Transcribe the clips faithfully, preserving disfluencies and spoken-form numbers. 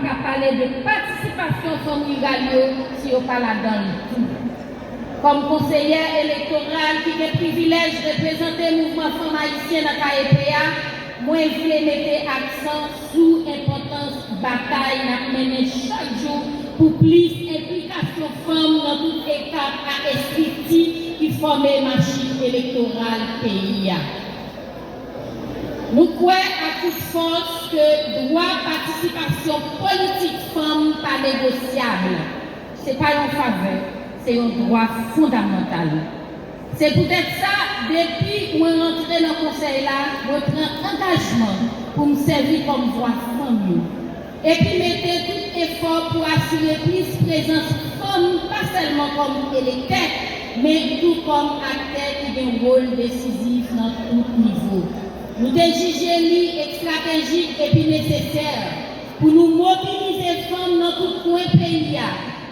Ka pale de patisipasyon fanm riral yo si yo pa ladan l tou. Kòm konseyè elektoral ki gen privilèj reprezante mouvman fanm ayisyen nan K E P a, mwen vle mete aksan sou enpòtans batay n ap mennen chak jou pou plis enplikasyon fanm nan tout etap ak estrikti ki fòme machin elektoral peyi a. Nou kwè ak tout fòs ke dwa patisipasyon politik fanm pa negosyab. Se pa yon favè, se yon dwa fondamantal. Se poutèt sa, depi mwen rantre nan konsèy la, mwen pran angajman pou m sèvi kòm vwa fanm yo. Epi mete tout efò pou asire plis prezans fanm, pa sèlman kòm elektè, men tou kòm aktè ki gen wòl desizif nan tout nivo. Nou te jije li estratejik epi nesesè pou nou mobilize fanm nan tout kwen peyi a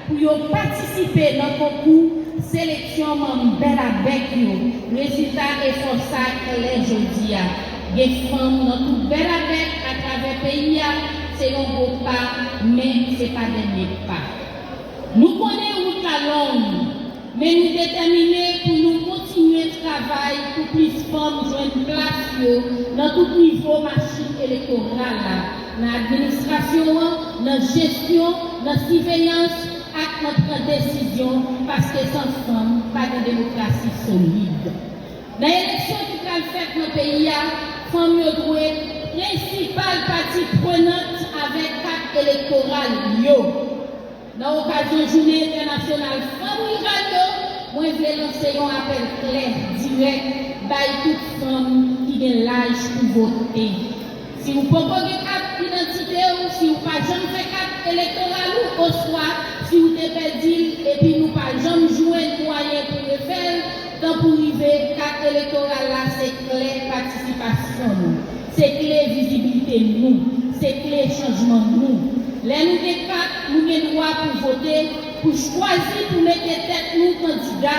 pou yo patisipe nan konkou seleksyon manm Bèlabèk yo. Rezilta efò sa klè jodi a. Gen fanm nan tout Bèlabèk atravè peyi a, se yon gwo pa, men se pa dènye pa. Nou konnen wout la long, men nou detèmine pou nou kontinye travay pou plis fanm jwenn plas yo nan tout nivo machin elektoral la, nan administrasyon an, nan jesyon, nan siveyans ak nan pran desizyon, paske san fanm, pa gen demokrasi solid. Nan eleksyon ki pral fèt nan peyi a, fanm yo dwe prensipal pati prenant avèk kat elektoral yo. Nan okazyon Jounen Entènasyonal Fanm Riral yo, mwen vle lanse yon apèl klè, dirèk, bay tout fanm ki gen laj pou vote. Si w poko gen kat idantite w, si w pa janm fè kat elektoral ou, oswa si w te pèdi l epi nou pa janm jwenn mwayen pou refè l, tan pou rive, kat elektoral la se kle patisipasyon nou. Se kle vizibilite nou, se kle chanjman nou. Lè nou gen kat, nou gen dwa pou vote, pou chwazi pou mete tèt nou kandida,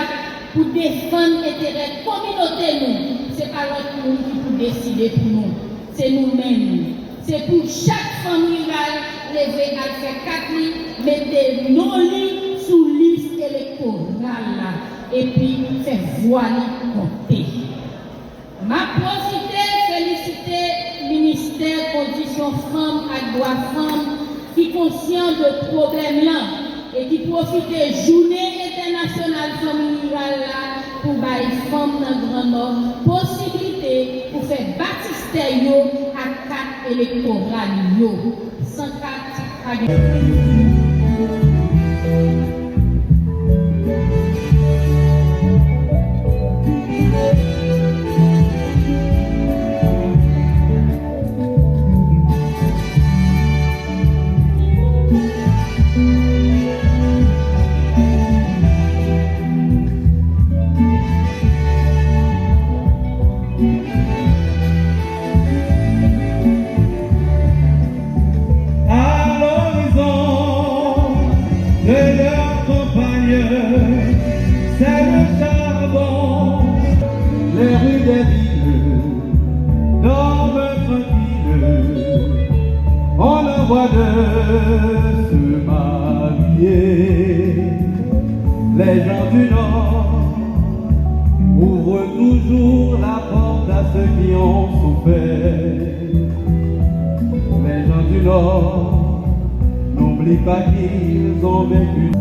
pou defann enterè kominote nou. Se pa lòt moun ki pou deside pou nou. Se nou menm. Se pou chak fanm riral leve al fè kat li, mete non li sou lis elektoral la, epi fè vwa li konte. M ap pwofite felisite Ministè Kondisyon Fanm ak Dwa Fanm ki konsyan de pwoblèm lan e ki pwofite Jounen Entènasyonal Fanm Riral la pou bay fanm nan Gran Nò posiblite pou fè batistè yo ak kat elektoral yo. San kat, pa gen. À l'horizon, De se marier. Les gens du Nord ouvrent toujours la porte à ceux qui ont souffert. Les gens du Nord n'oublient pas qu'ils ont vécu.